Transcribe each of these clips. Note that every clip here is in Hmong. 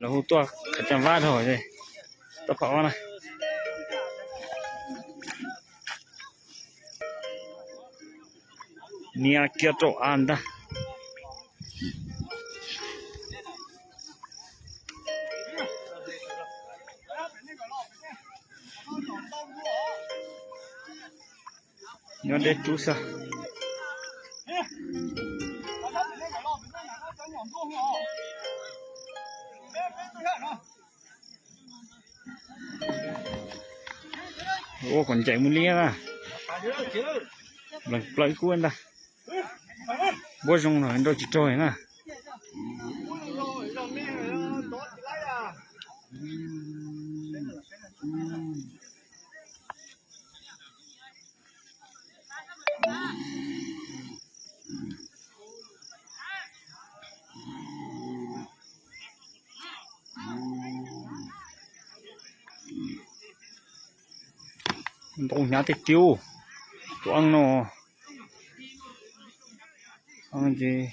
Lawv hu tuaj qhov cag vab dhau, tuaj phom ob na. Nias kiag rau av ntag. Nyob deb rub xwb. Ua kom ncaim mus li na. Pleev plaws ib kub ntag. Npuab zoo los nrau tsis raug na. Ntoo hnyav tiag tiag. Tus eeb no, eeb ces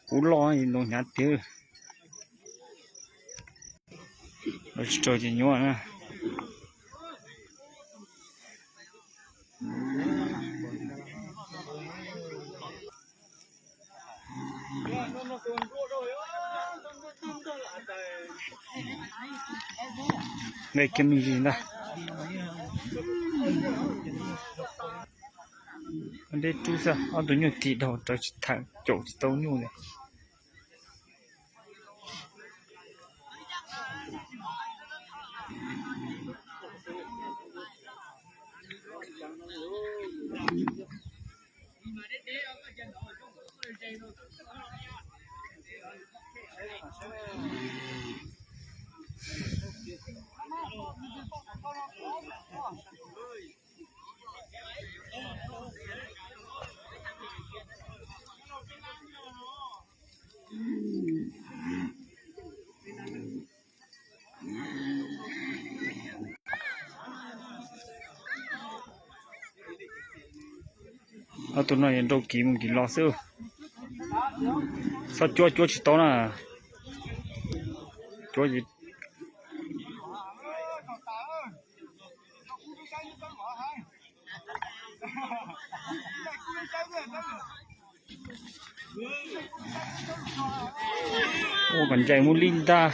kub loj, ntoo hnyav tiag. Lawv tsis raug ces nyuaj na. Nqe kiag me ntsis ntag. Deb rub xwb, ob tug nyuj tig dhau rawv tsis tham, caum tsis tau nyuj li. Ob tug no yuav nrau kiv mus kiv los xwb. Txhob cuab, cuab tsis tau na. Cuab ua kom ncaim mus li ntag.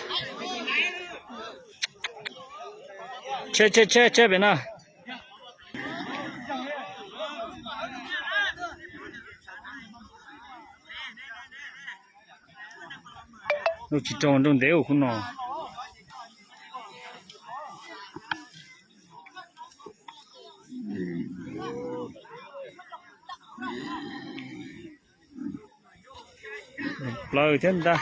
Tseb, tseb, tseb, tseb pem na. Nrau tsis raug, nrau ntev ua khub no. Plaws thiab ntag.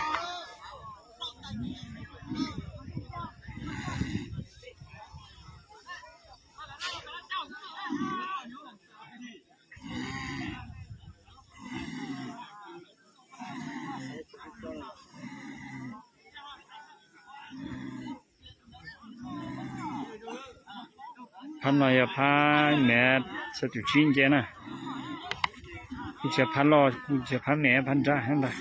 Phab no yog phab mev, xya caum tsib nce na. Kuj tsis yog phab loj, kuj tsis yog phab mev, phab nrab ntag.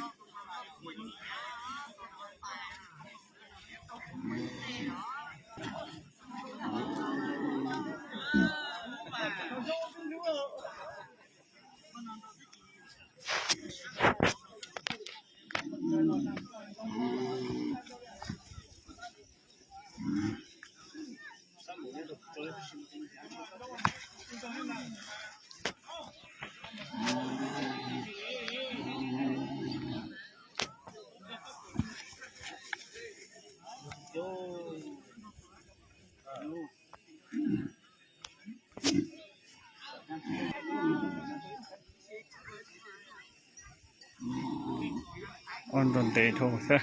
Ob nrau ntev dhau xwb.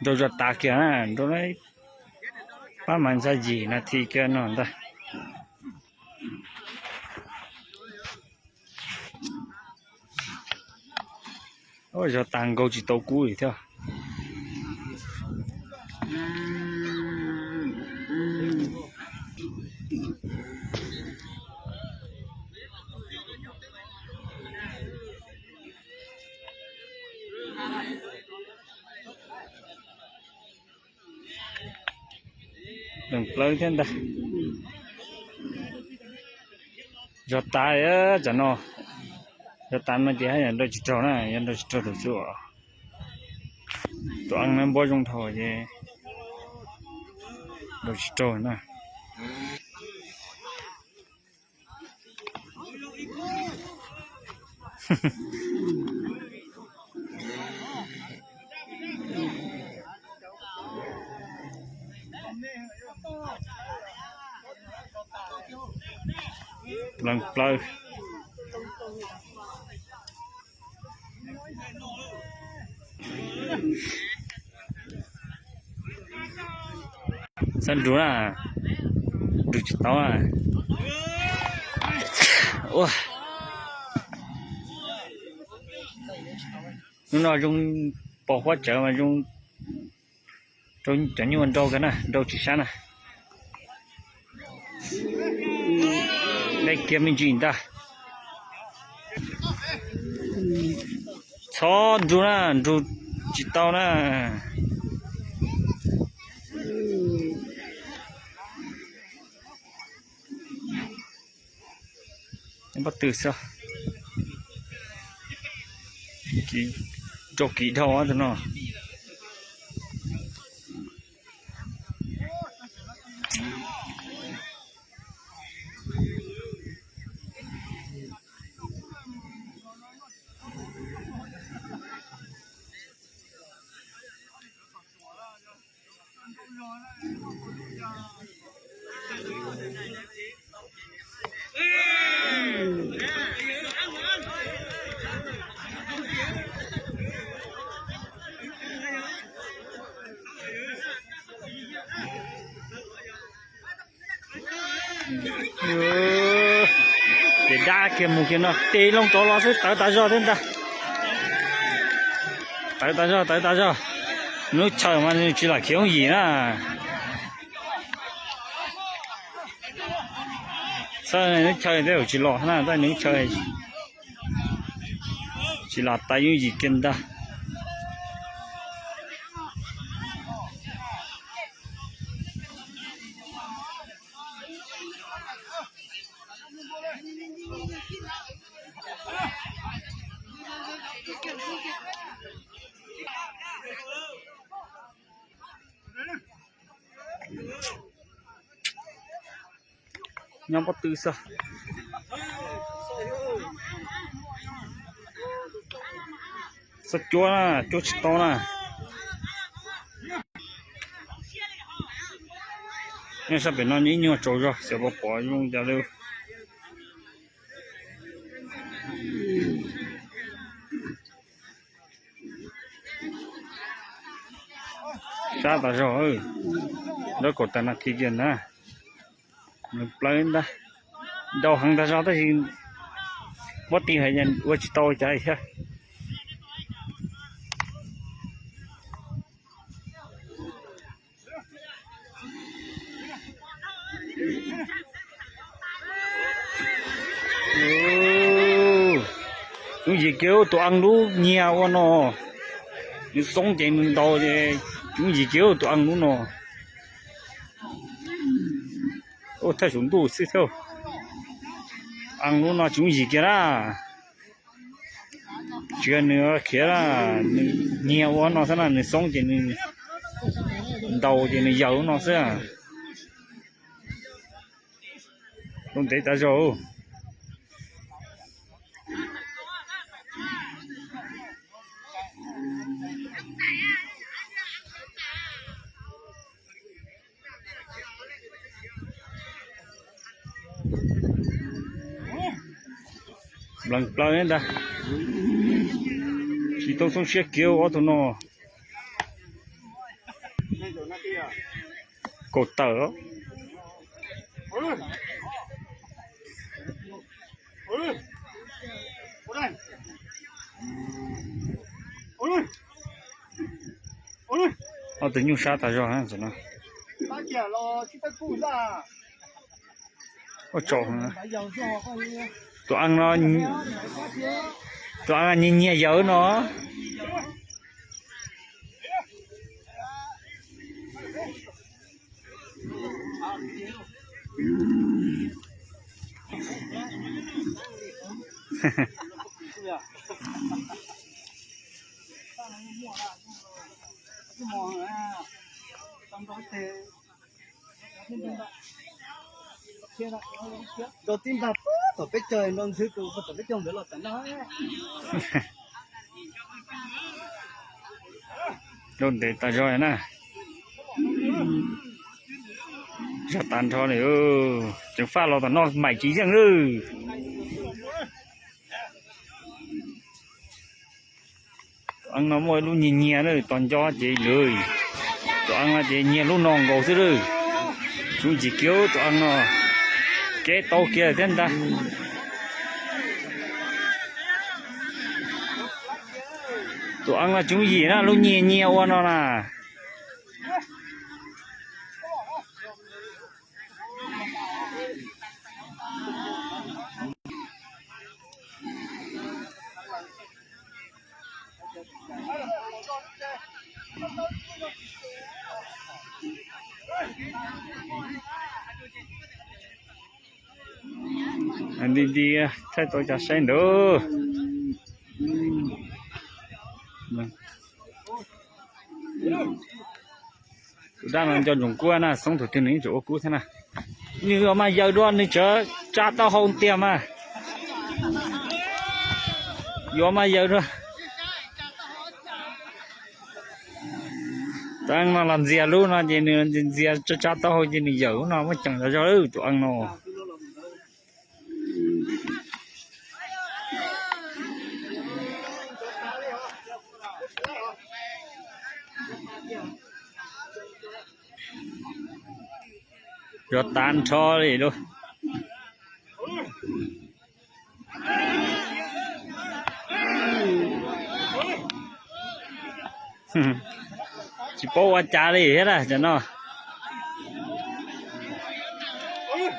Nrau zog tas kiag na, nrau pab mas ntxaj yim nas this kiag no ntag. Zog tas nkaus tsis tau kub li thiab. Leej plawv thiab ntag. Zog tas, tsam no zog tas no ces haj yam nrau tsis raug na, yog nrau tsis raug tus xub. Tus eeb no npuab zoo dhau ces nrau tsis raug na. Pleev plawv. Txhob nrug na, nrug tsis tau na. Ua, hnub no zoo pos huab tsawv mas zoo rau cov nyuj nrau kawg na, nrau tsis sab na. Dai kiag me ntsis ntag. Txhob nrug na, nrug tsis tau na. Nyob pob tw xwb. Rau kiv dhau tus no. Ces dab kiag mus kiag no tes loo rov los xwb, tawv tas zog thiab ntag. Tawv tas zog, tawv tas zog. Nws lub chaw mas nws tsis lam khiav yooj yim na. Txhob nws lub chaw tej zaum tsis los na, tab nws lub chaw tsis lam tawv yooj yim kiag ntag. Nyob pob tw xwb. Txhob cuab na, cuab tsis tau na. Nyob sab pem no ib nyuag tsaus zog, xyov puas pom zoo cas li. Sab tas zog, lawv kaum tawm nas this kiag ntag. Nws plawv ntag. Nrau heev tas zog tab sis muab ti hais ua tsis tau cas thiab. Yooj yim kiag tus ees lub nyiag ua no. Nws xoob ces nws ntaus ces yooj yim kiag tus ees lub no. Ua thawj saum ntuj xwb thiab. Ees lub no tsis yooj yim kiag na. Tsis yog nws khiav, nws nyiag ua no xwb na, nws xoob ces nws ntaus ces nws yaws lub no xwb. Lub ntev tas zog. Nplees plaws ntag. Tsis tau xoob siab kiag ob tug no. Kaum tawm. Ob tug nyuj sab tas zog no. Ua tsaus. Tus a no, tus a nyiag nyiag yawm no. Nrau tib npag tom peb caug, nrau ntxhw tus tom peb caug ntawd los tam no. Lub ntev tas zog na. Zog tag nrho li, tseem faj los tom no maim tsis yeej lawm. Tus a no muaj ib lub nyiag nyiag na, tos nco ces lwm. Tus a no ces nyiag lub no nkaus xwb lawm. Tsuv ntsim kiag tus a no, kev tau kiag thiab ntag. Tus a no tsuv yim na, lub nyiag nyiag ua no na. Nti nti, thaij tau cas saib ntawd. Tus dab no nco ntsoov kub na, xoob thaum twg nws yeej tseem ua kub thiab na. Nws yuav mas yaws dua, nws tseem tsa taub hau tiag mas. Yuav mas yaws dua. Tus a no los ntxias lub no ces nws ntxias tsa tsa taub hau ces nws yaws lub no muaj ceem zog zog tus a no. Zog tag nrho li lauj. Tsis paub ua cas li thiab na cov no.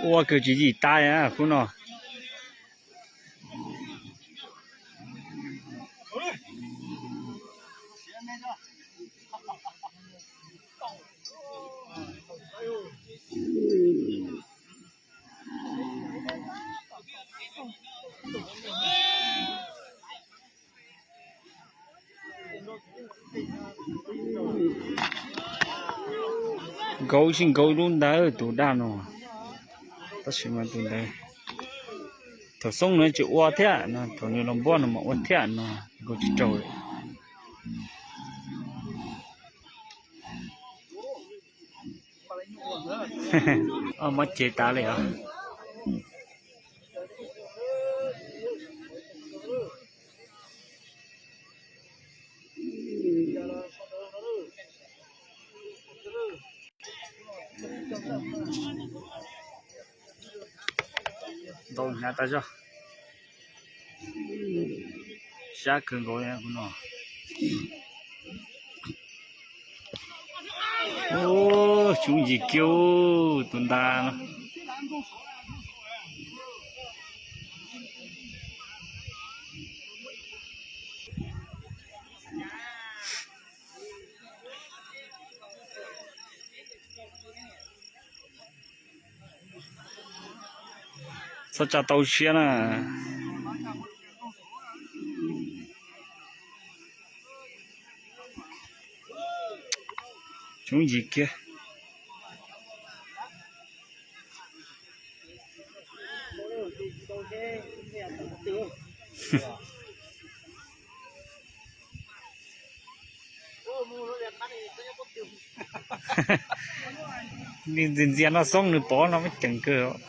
Ua kawg tsis yim tas khub no. Nkaug tsis nkaug lub ntawd tus dab no, tab sis mas tus ntawd thaum xoob nws tsis ua thiab no, thaum nws los npuab no mas ua thiab no, nkaug tsis raug li. Mob ceg tas li os. Ntau hnyav tas zog. Sab kawg nkaus no. Tsuv ntsim kiag tus ntag. Txhob tsa tau siab na. Tsuv ntsim kiag. Nws ntxias ntxias no xoob nws pov no muaj ceem kawg.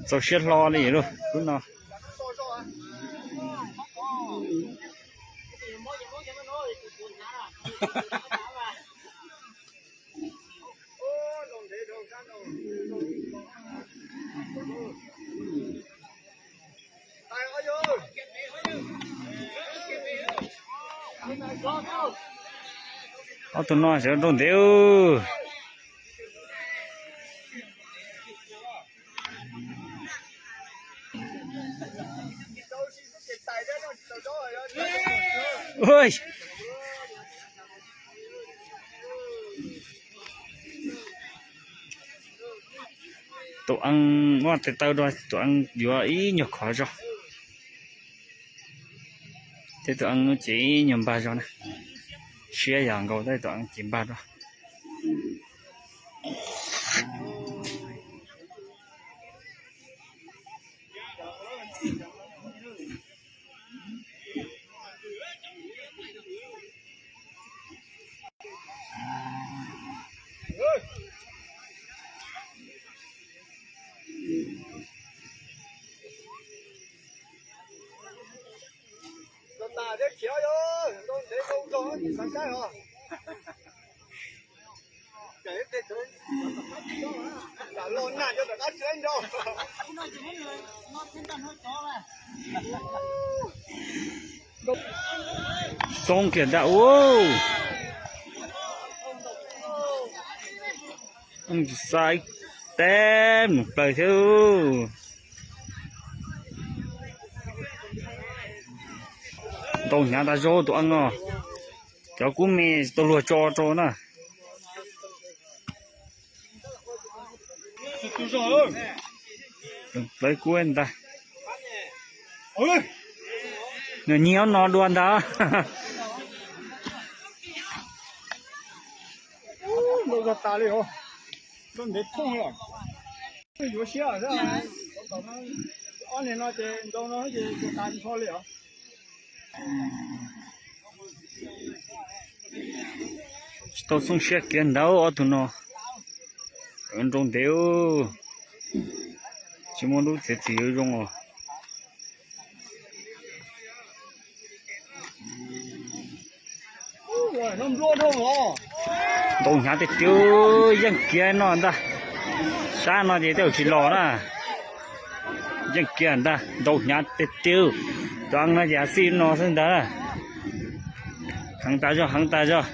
Txaus siab hlo li lub no. Ob tug no sawv nrau ntev. Tus eev muab tes taw rau, tus eev yuav ib nyuag khov zog, thiab tus eev ces ib nyuag npag zog na. Siab yam nkaus tab sis tus eev ces npag zog. Xoo kiag ntag ua. Xa ib teb mus plaws thiab. Ntau hnyav tas zog tus eev no, cov kub me tsis tau luag tso rau na. Plawv kub ntag. Nws nyiag no dua ntag. Ntau zog tas li os. Ntau ntev thooj li os. Yuav siab xwb. Ob niag no ces ntau no ces tas nrho li os. Tsis tau xoob siab kiag ntag ob tug no. Nrau ntev, tsis muaj lub txiav txim yuav zoo os. Ntau hnyav tiag tiag, yeej kiag no ntag. Sab no ces tej zaum tsis los na. Yeej kiag ntag, ntau hnyav tiag tiag. Tus eev no ces xij no xwb ntag. Heev tas zog, heev tas zog.